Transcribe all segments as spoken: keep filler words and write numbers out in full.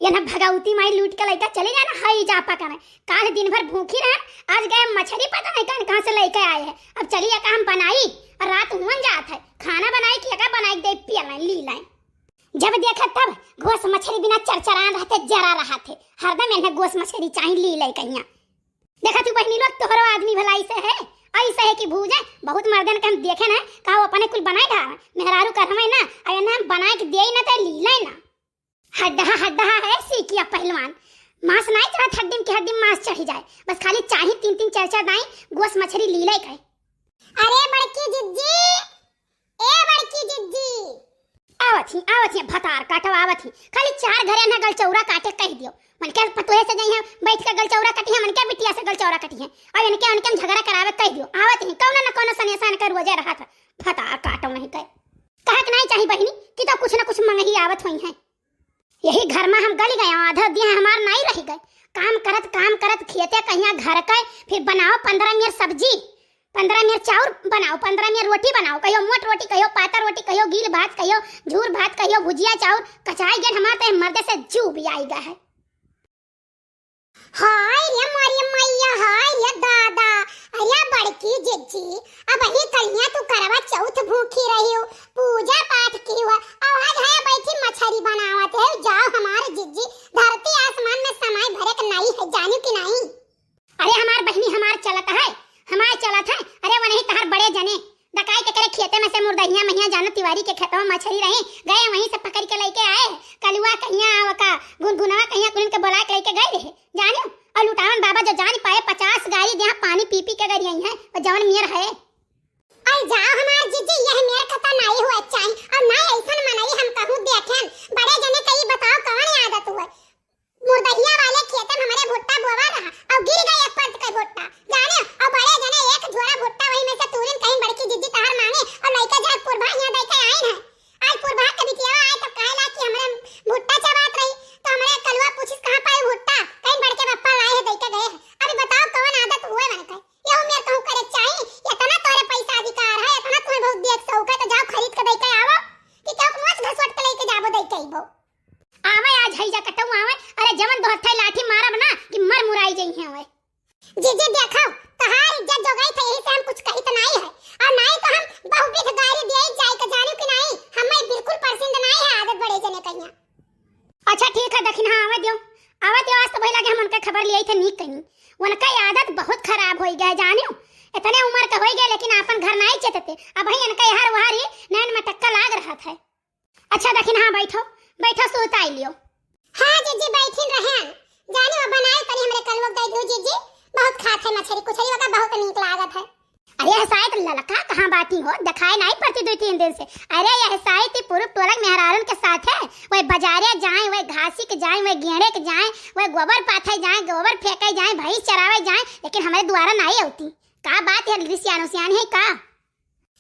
ये ना भगवती माई लूट के लइका चली जाए ना, हई जा पकड़े। काल दिन भर भूखी रहन, आज गए मछरी पता नहीं कहाँ, कहाँ से लइके आए हैं। अब चली एका हम बनाई, और रात हुअन जात है, खाना बनाई कि एका बनाई के दे पिया लाई, ली लाई। जब देखा तब गोस मछरी बिना चरचरान रहते, जरा रहत है, हरदम इन्हें गोस मछरी चाही, ली लाई कहिया। देखा तू बहिनी लोग, तोहरो आदमी भला ऐसे है, ऐसे है कि भूजे। बहुत मर्दन के हम देखे ना, का वो अपने कुल बनाए ढावे, मेहरारू कर हमें ना, और इन्हें हम बनाए के दे ना, तो ली लाई ना। हड्डहा हड्डहा है सीकिया पहलवान, मांस नाई चढ़त हड्डी में कि हड्डी में मांस चढ़ी जाए, बस खाली चाही तीन तीन चार चार दाई गोस मछरी लीले के। अरे बड़की जिज्जी, ए बड़की जिज्जी। आवत ही, आवत ही, भतार काटो आवत ही। खाली चार घरे ना गलचौरा काटे कह दियो। मन के पतोहे से गई हैं, बैठ के गलचौरा कटी है, मन के बिटिया से गलचौरा कटी है। और इनके उनके में झगड़ा करावे कह दियो। आवत ही, कौनो न कौनो सनेसा इनके रोजे रहत है। भतार काटो नहीं कहे। कहे के नहीं चाही बहिनी कि तो कुछ न कुछ मंगही आवत हुई हैं। यही घर में हम गल गए, आधा दिन हमार नाई रह गए। काम करत, काम करत खेते कहिया घर के, फिर बनाओ पंद्रह मेर सब्जी, पंद्रह मेर चाउर बनाओ, पंद्रह मेर रोटी बनाओ, कहियो मोट रोटी, कहियो पातर रोटी, कहियो गील भात, कहियो झूर भात, कहियो भुजिया चाउर, कचाई गेल हमार तो मर्दे से जू भी आई गा है। हाय रे मोरी मैया, हाय रे दादा, अरे बड़की जिज्जी, अबही कलिया तू करवा चौथ भूखी रही हो, पूजा पाठ की हो, और आज है बैठी मछरी बनावत है। जाओ हमार जिज्जी, धरती आसमान में समाय भरे के नाई है, जानी कि नाई? अरे हमार बहिनी, हमार चलत है, हमार चलत है। अरे वो नहीं तहार बड़े जने डकाई के करे खेते में से मुर्दहिया महिया जानो तिवारी के खेतवा मछरी रही, गए वहीं से पकड़ के लेके आए। कलुआ कहिया आवका, गुनगुनवा कहिया कुलिन के बोला के लेके गए रहे, जानियो। और लुटावन बाबा जो जान पाए पचास गारी दिया पानी पी पी के गरी आई है, और जवन मेर है। और जाओ हमार जिज्जी, यह मेर कता नाई हुआ चाही, और ना ऐसन मनई हम कहूँ देखेन। बड़े जने कई बताओ कवन आदत हुआ। मुर्दहिया वाले खेते में हमरे भुट्टा बोवा रहा, और गिर गए एक पंत के भुट्टा, जाने, और बड़े जने एक झोरा भुट्टा वही में से तूरिन कहीं बड़की जिज्जी तहार मांगे, और लइका जाए पुरभा यहाँ दे के आइन है। आज पुरभा के बिटिया आए तो कहेला कि हमरे भुट्टा चबात रही, तो हमरे कलुआ पूछिस कहाँ पाए भुट्टा, कहीं बड़के पप्पा लाए हैं दे के गए हैं। अभी बताओ कवन आदत हुए मन के, ये उम्र कहूँ करे चाही, इतना तोरे पैसा अधिकार है, इतना तुम्हें बहुत देख सौख है, तो जाओ खरीद के दे के आवो, कि क्यों मोच घसोट के लेके जाबो दे के अइबो। आवे आज हैजा कटऊ आवे, अरे जवन दो हत्था लाठी मारब ना कि मर मुराई जइहें आवे। जीजी देखो, तहार इज्जत जो गई था, यही से हम कुछ कहित नाई है, और नाई तो हम बहुविध गारी दिए जाए के जानियो कि नाई, हमें बिल्कुल पसंद नाई है आदत बड़े जने कहिया। अच्छा ठीक है, दखिन हाँ आवे दियो, आवे दियो, आज तो भाई लगे हम उनके खबर लिए थे नीक कहीं, उनका आदत बहुत खराब हो गया है जानियो, इतने उम्र का हो गया लेकिन अपन घर नाई चेतते, अब भाई इनका यहाँ वहाँ ही नैन मटक्का लाग रहा था। अच्छा दखिन हाँ बैठो, बैठो सूत आई लियो। हाँ जीजी बैठिन रहेन। जानी वो बनाए तनी हमरे कलुआ के दे दू जीजी, बहुत खात है मछरी, कुछरी वका बहुत नीक लागत है। अरे यह शायद ललका कहाँ बाटी हो, दिखाए नहीं पड़ती दो तीन दिन से। अरे यह शायद ती पुरुष टोलक मेहरारून के साथ है, वह बाजारे जाए, वह घासी के जाए, वह गेड़े के जाए, वह गोबर पाथे जाए, गोबर फेंके जाए, भैंस चरावे जाए, लेकिन हमारे द्वारा नहीं आती। का बात है, रिसियान उसियान है का?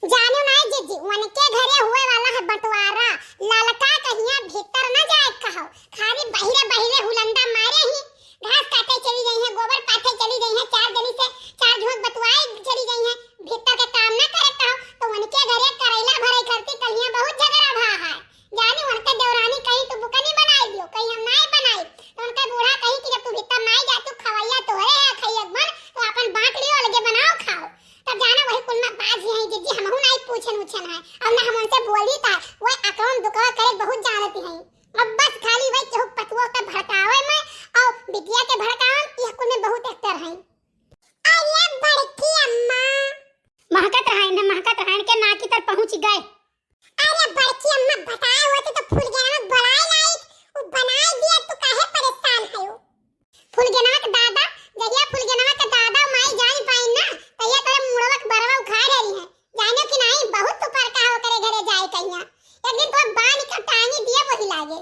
जानो ना जीजी, उनके घरे हुए वाला है बंटवारा, ललका कहिया भीतर न जाए कहो, खाली बहिरे बहिरे हुलंदा मारे ही, घास काटे चली गई है, गोबर पाथे चली गई है, चार जनी से चार झोंक बतुआए चली गई है, भीतर के काम ना करे कहो, तो उनके घरे करैला भरे करती कहिया बहुत झगड़ा भा है। जानी उनके देवरानी कहीं तू बुकनी बनाई दियो, कहीं हम नाई बनाई, तो उनके बूढ़ा कहीं कि जब तू भीतर नाई जा तू खवैया तोहरे है खैयक बन, तो अपन बांट लियो अलगे बनाओ खाओ। तब जाना वही कुल में बाज ही हैं, जीजी हमहू नाई पूछन उछन है, और ना हम उनसे बोली था, वह अकौन दुखवा करे बहुत जानती हैं। अब बस खाली वही केहू पतुआ के भड़कावे में और बिटिया के भड़कावे में, यह कुल में बहुत एक्टर हैं। अरे बड़की अम्मा। महकत रहाइन है, महकत रहाइन के नाकी तर पहुँच गए। अरे बड़की अम्मा बताए होते तो फूलगेना में बनाए लाई, वो बनाए दिया, तू काहे परेशान है वो? फुलगेनवा के दादा, जहिया फुलगेनवा के दादा माई जान पाइन ना, तहिया तोरे मुड़वा के बरवा उखाड़ हरी है। जानो कि नाई, बहुत तू परका हो करे घरे जाए कहिया। एक दिन तो बांध के टांगी दिए वही लागे।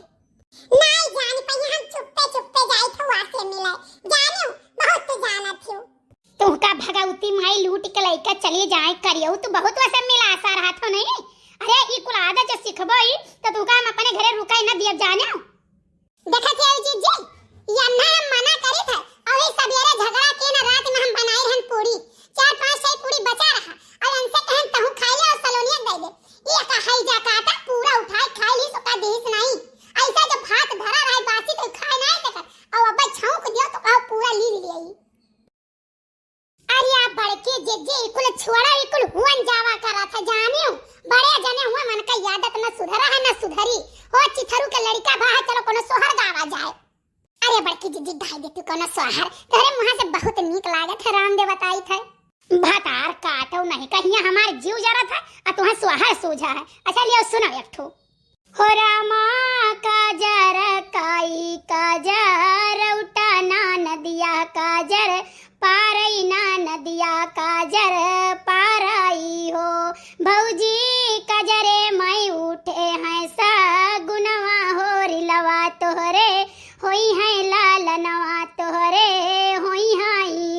नाई जान पाइया, हम चुप्पे चुप्पे जाए थे वहाँ से मिले। जानो, बहुत तू जाना थियो। तुहका भगवती माई लूट के लइका चली जाए करियो, तू बहुत वैसे मिलासा रहा थो नहीं। अरे ई कुल आदत जो सिखबो ई, तो तुहका हम अपने घरे रुकाई न दियब जानो। देखत हऊ जीजी, यन्हा हम मना करित है, अउर ई सबेरे झगड़ा के न रात में हम बनाई रहन पूरी, चार पांच ठे पूरी बचा रहा, अउर इनसे कहन तहु खाई ले अउर सलोनिया के दे दे। ई का हई जा काटा पूरा उठाए खाई ली, सो का दीस नहीं। ऐसा जब भात धरा रहे बासी तो खाए जीजी, गाय दे तू कोनो सोहर, तोहरे मुँह से बहुत नीक लागत है, रामदेव बताइत है। भतार काटो नहीं, कहिया हमार जीव जरत है, आ तुहें सोहर सूझा है। अच्छा लियो सुनो एक ठो। हो रामा, काजर काई काजर, उठा ना नदिया काजर, पारई ना नदिया काजर, पारई हो। भौजी, काजरे मई उठे हैं सा गुनवा, होरी लवा तोहरे होई हैं लालनवा, तोहरे होई हैं